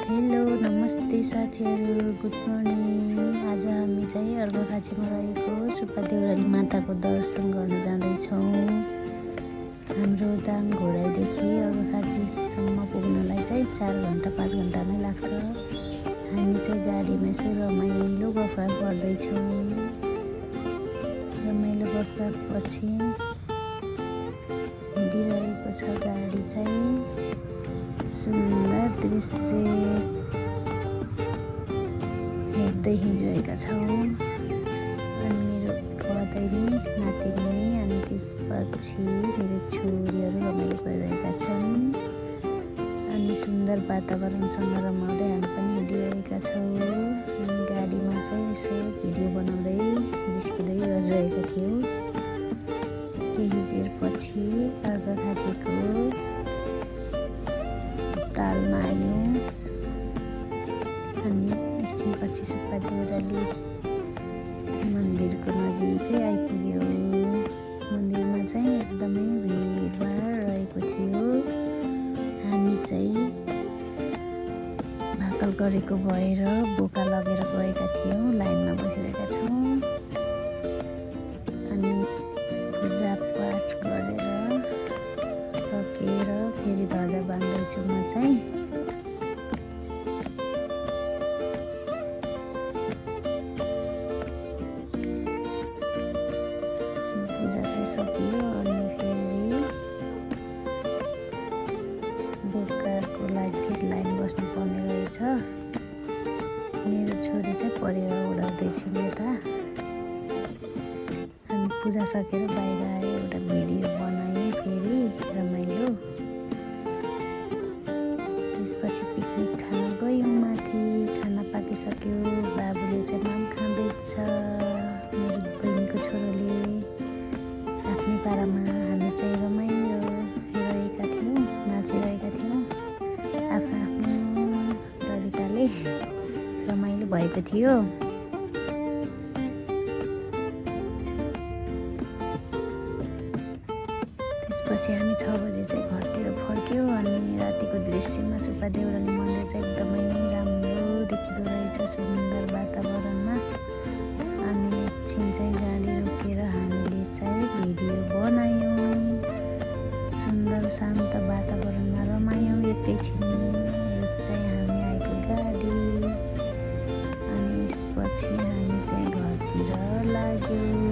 Hello नमस्ते साथीहरू, good morning. आज हामी चाहिँ अर्घाखाँचीमा रहेको सुब्बा देउराली माताको दर्शन गर्न जाँदैछौँ। हाम्रो दाङ घोडाइदेखि अर्घाखाँचीसम्म पुग्नलाई चाहिँ 4 घन्टा 5 घन्टा नै लाग्छ। हामी चाहिँ गाडीमा यसो रमाइलो गफगाफ गर्दैछौँ। रमाइलो गफगाफपछि हिँडिरहेको छ गाडी चाहिँ। सुन्दर दृश्य हेर्दै हिँडिरहेका छौँ। अनि मेरो बधाइनी नातिनी अनि त्यसपछि मेरो छोरीहरू रमाइलो गरिरहेका छन्। अनि सुन्दर वातावरणसँग रमाउँदै हामी पनि हिँडिरहेका छौँ। अनि गाडीमा चाहिँ यसो भिडियो बनाउँदै जिस्किँदै गरिरहेका थियौँ। केही बेरपछि अर्घाखाँचीको तालमा आयौँ। अनि एकछिनपछि सुब्बा देउराली मन्दिरको नजिकै आइपुग्यो। मन्दिरमा चाहिँ एकदमै भिडभाड रहेको थियो। हामी चाहिँ भाकल गरेको भएर बोका लगेर गएका थियौँ। लाइनमा बसिरहेका छौँ। अनि पूजापाठ गरेर सकेर फेरि ध्वजा बाँध्दैछु म चाहिँ। पूजा चाहिँ सकियो। अनि फेरि बोकाको लागि फेरि लाइन बस्नु पर्ने रहेछ। मेरो छोरी चाहिँ परेर उडाउँदैछिन् यता। अनि पूजा सकेर बाहिर आयो, एउटा भिडियो बनाएँ फेरि रमाइलो। त्यसपछि पिकनिक खान गयौँ माथि। खाना पाकिसक्यो। बाबुले चाहिँ माम खाँदैछ, मेरो बहिनीको छोरोले आफ्नै पारामा। हामी चाहिँ रमाइलो हेरिरहेका थियौँ, नाचिरहेका थियौँ। आफ्नो आफ्नो तरिकाले रमाइलो भएको थियो। त्यसपछि हामी 6 बजी चाहिँ घरतिर फर्क्यौँ। अनि रातिको दृश्यमा सुब्बा देउराली मन्दिर चाहिँ एकदमै राम्रो देखिँदो रहेछ, सुन्दर वातावरणमा। अनि एकछिन चाहिँ गाडी रोकेर हामीले चाहिँ भिडियो बनायौँ। सुन्दर शान्त वातावरणमा रमायौँ एकैछिन। यो चाहिँ हामी आएको गाडी। अनि यसपछि हामी चाहिँ घरतिर लाग्यौँ।